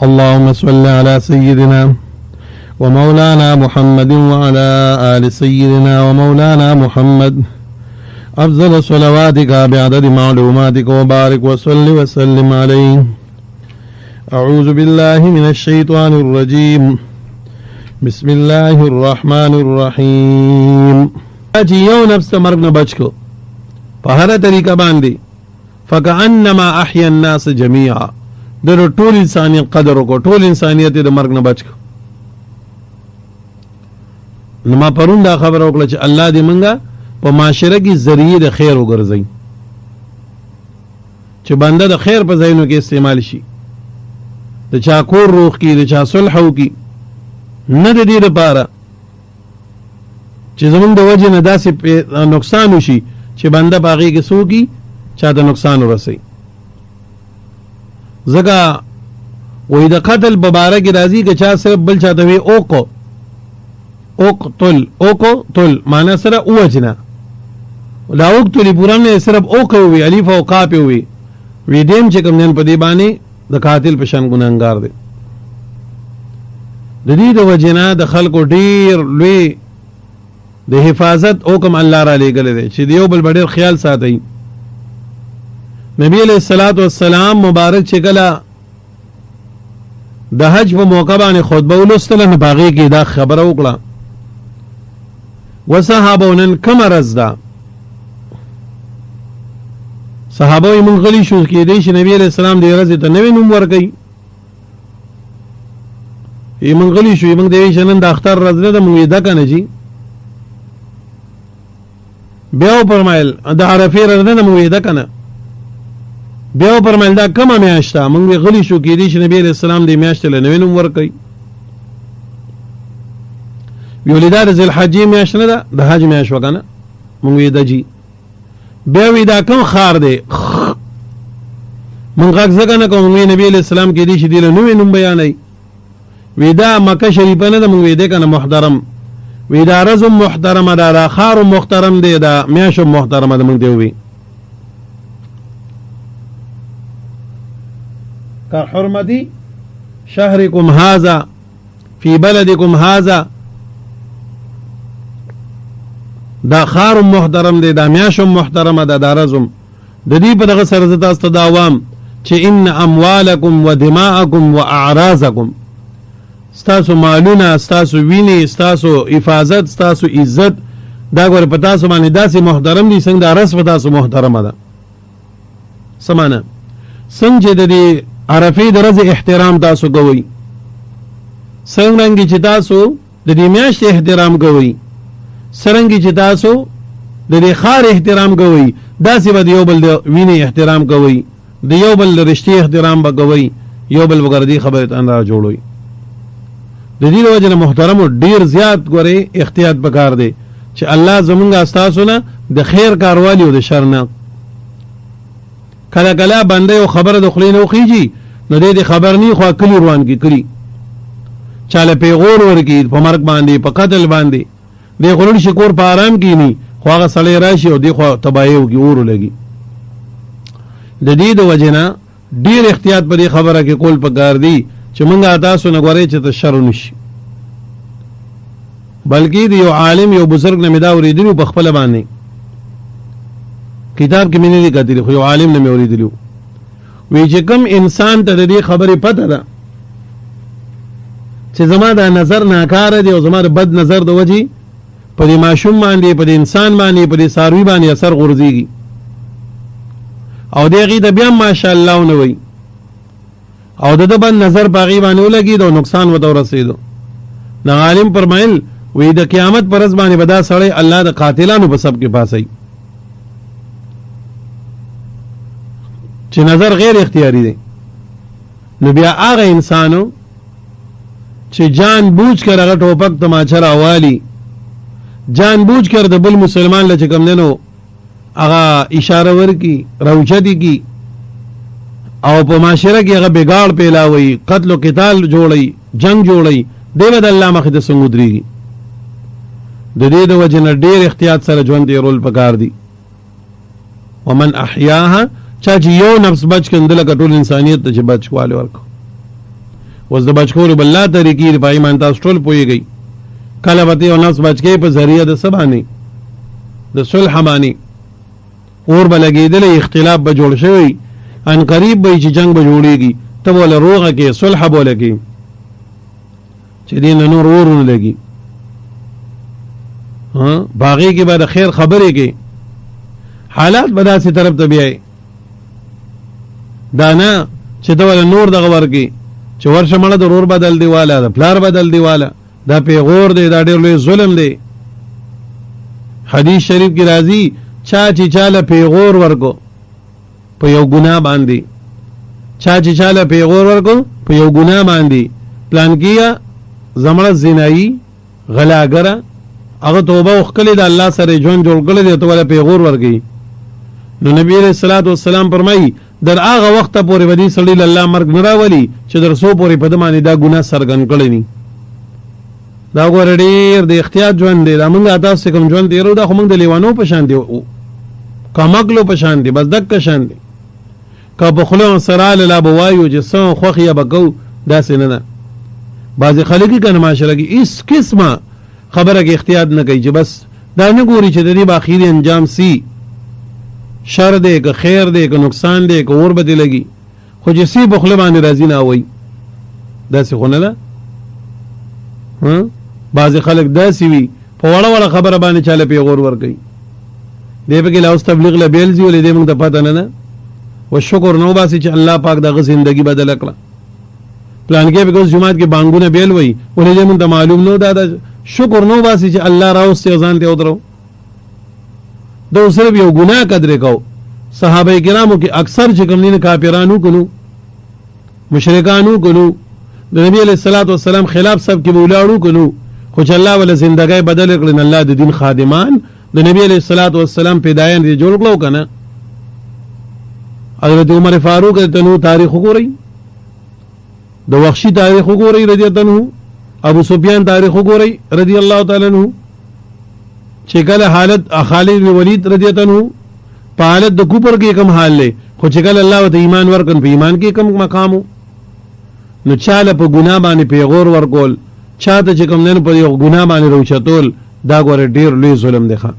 اللهم صل على سيدنا ومولانا محمد وعلى آل سيدنا ومولانا محمد أفضل صلواتك بعدد معلوماتك وبارك وصل وسلم عليه. أعوذ بالله من الشيطان الرجيم. بسم الله الرحمن الرحيم. چې یو نفس ته مرګ نه بچ کو په هره طریقه باندې، فکأنما احیا الناس جميعا، د ټول انسانیت قدر وکړو، ټول انسانیت د مرګ نه بچ کو. نو ما پرون دا خبره وکړه چې الله دې مونږه په معاشره کې ذریعه د خیر وګرځي، چې بنده د خیر په ځایونو کې استعمال شي، د چا کور روغ کی، د چا صلح وکړي، نه د دې لپاره چې زمونږ د وجې نه داسې نقصان وشي چې بنده په هغې کې څه وکړي، چا ته نقصان ورسوي. ځکه وایي د قتل په باره کې راځي که چا صرف بل چا ته وي اوقو اقتل اقتل معنا سره ووجنه، دا اقتل یې پوره نه، صرف اوقه وي، الف او قاف یې وي، وي دیم چې کوم دی په دې باندې د قاتل په شان ګناهګار دی. د دې د وجې نه د خلکو ډېر لوی د حفاظت حکم الله را لېږلی دی چې د یو بل به ډېر خیال ساتئ. نبی علیه الصلاة والسلام مبارک چې کله د حج په موقع باندې خطبه ولوستله نو په هغې کې دا خبره وکړه، وصحابو نن کومه ورځ ده؟ صحابه یې مونږ غلي شو، کېدای شي نبی علیه السلام دې ورځې ته نوی نوم ورکوي. یې مونږ غلي شو، مونږ دی چې نن د اختر ورځ نه ده، مونږ یې ده که نه جي. بیا وفرمایل د عرفې ورځ نه ده، مونږ یې ده که نه. بیا وفرمایل دا کومه میاشت ده؟ مونږ یې غلي شو، کېدای شي نبی علیه السلام دې میاشتې له نوی نوم ورکوي. ویلې دا د ذوالحجې میاشت نه ده، د حج میاشت وه که نه، مونږ یې ده جي. بیا وی دا کوم ښار دی؟ مونږ غږ ځکه نه کوو، مونږ نبی علیه السلام کېدای شي دې له نوی نوم بیانوي. وی دا مکه شریفه نه ده، مونږ وی ده که نه محترم. وی دا ورځ هم محترمه ده، دا ښار هم محترم دی، دا میاشت هم محترمه ده. مونږ ته ووی که حرمتي شهرکم هذا فی بلدکم هذا، دا ښار هم محترم دی، دا میاشت هم محترمه ده، دا ورځ هم. د دې په دغه سره زه تاسو ته دا وام چې ان اموالکم ودماءکم واعراضکم، ستاسو مالونه، ستاسو وینې، ستاسو حفاظت، ستاسو عزت، دا ګوره په تاسو باندې داسې محترم دي څنګه دا ورځ په تاسو محترمه ده. څه معنی؟ څنګه چې د دې عرفې د ورځې احترام تاسو کوئ، څرنګه چې تاسو د دې میاشتې احترام کوئ، څرنګه چې تاسو د دې ښار احترام کوئ، داسې به د یو بل د وینې احترام کوئ، د یو بل د رشتې احترام به کوئ، یو بل به ګوره دې خبرې ته نه جوړوئ. د دې د وجې نه محترمو ډېر زیات ګورې احتیاط پکار دی چې الله زمونږ ستاسو نه د خیر کار والي او د شر نه. کله کله بنده یو خبره د خولې نه وخیږي نو دی دې خبر نه خو کلي روان کړي، کلي چاله پیغور ورکړي په مرګ باندې، په قتل باندې، دی خو لړ شي کور په آرام کینی، خو هغه سړی راشي او دی خو تباهي وکړي، اور ولګي. د دې د وجې نه ډېر احتیاط په دې خبره کې کول پکار دي چې مونږ تاسو نه ګورئ چې ته شر ونشي. بلکې د یو عالم یو بزرګ نه مې دا اورېدلي په خپله باندې، کتاب کې مې نه دي کتلي خو یو عالم نه مې اورېدلي وو، وایي چې کوم انسان ته د دې خبرې پته ده چې زما دا نظر ناکاره دی او زما د بد نظر د وجې په دې ماشوم باندې، په دې انسان باندې، په دې څاروي باندې اثر غورځېږي او دی هغې ته بیا هم ماشاءالله ونه وایي او د ده بد نظر په هغې باندې ولګېد او نقصان ورته ورسېدو. د عالم فرمایل وی د قیامت پر ورځ باندې به دا سړی الله د قاتلانو په صف کې پاسوي چې نظر غیر اختیاري دی. نو بیا هغه انسانو چې جان بوج کر هغه ټوپک تماچه راوالي، جان بوج کر د بل مسلمان له چې کوم دی نو هغه اشاره ورکي، راوچتي کی او په معاشره کې هغه بګاړ پیلاوي، قتل او قتال جوړي، جنگ جوړي، دی به د الله مخې ته څنګه ودرېږي؟ د دې د وجې نه ډېر احتیاط سره ژوند تېرول پکار دي. ومن احیاها، چا چې یو نفس بچ کړ، لکه ټول انسانیت ته چې بچ والی ورکړ. اوس د بچ کولو بل لا طریقې دي، په هغې باندې تاسو ټول پوهېږئ. کله به ته یو نفس بچ کوې په ذریعه د څه باندې؟ د صلح باندې. اور به لګېدلی، اختلاف به جوړ شوی، ان قریب به چې جنګ به جوړېږي، ته به له روغه کې صلح به ولګې چې دې نه نور اور ونه لګي. باغې کې به د خیر خبرې کې، حالات به داسې طرف ته بیایي. دا نه چې ته وله نور دغه ورکې چې ورشه مړه د ورور بدل دی واله، د پلار بدل دی واله، دا پیغور دی، دا ډېر لوی ظلم دی. حدیث شریف کې راځي چا چې چاله پیغور ورکو په یو ګناه باندې، چا چې چاله پیغور ورکو په یو ګناه باندې، پلانکیه زمړه زنایي غلاګره هغه توبه وکړي د الله سره ژوند جوړ کړی دی، ته وله پیغور ورکوي. نو نبی علیہ الصلوة والسلام فرمایي در هغه وخته پورې به دې سړي له الله مرګ نه راولي چې در څو پورې په ده باندې دا ګناه څرګند کړی ني. دا ګوره ډېر د احتیاط ژوند دی. دا موږ تاسو کوم ژوند تېرو دا خو موږ د لیوانو په شان دی، کمکلو په شان دی، بس دکه شان دی. که په خوله سره لا به وایو چې څه خوښي به کوو، داسې نه ده. بعضې خلک یې که نه معاشره کې هېڅ قسمه خبره کې احتیاط نه کوي، چې بس دا نه ګوري چې د دې به اخري انجام سي، شر دی که خیر دی که نقصان دی که اور به دې لګي، خو چې څه په خوله باندې راځي نه وایي. داسې خو نه ده. بعضې خلک داسې وي په وړه وړه خبره باندې چاله پیغور ورکوي، دی پکې لا اوس تبلیغ له بیل ځي، ولې دی موږ ته پته نه ده. و شکر نه وباسي چې الله پاک دغه زندګي بدله کړه. پلانکی پکې اوس جومات کې بانګونه بیل وایي، ولې دی موږ ته معلوم نه ده. دا شکر نه وباسي چې الله راوستی او ځان ته ودرو. دا صرف یو ګناه قدرې کو. صحابه کرامو کې اکثر چې کوم دین کافرانو کنو، مشرکانو کنو، د نبی علیہ الصلوة والسلام خلاف سب کې به ولاړو کنو، خو چې الله وله زندګۍ بدل کړې، نو الله د دین خادمان د نبی علیہ الصلوة والسلام فدایان دې جوړ کړو کنه. حضرت عمر فاروق رضی الله عنه تاریخ وګورئ، د وحشي تاریخ وګورئ رضی الله عنه، ابو سفیان تاریخ وګورئ رضی الله تعالی عنه، چې کله حالت خالد بن ولید رضی الله عنه په حالت د کفر کې کوم حال دی، خو چې کله الله ورته ایمان ورکړ په ایمان کې کوم مقام و. نو چاله په ګناه باندې پیغور ورکول، چاته چې کوم نن په یو ګناه باندې راوچتول، دا ګوره ډېر لوی ظلم دی. ښه.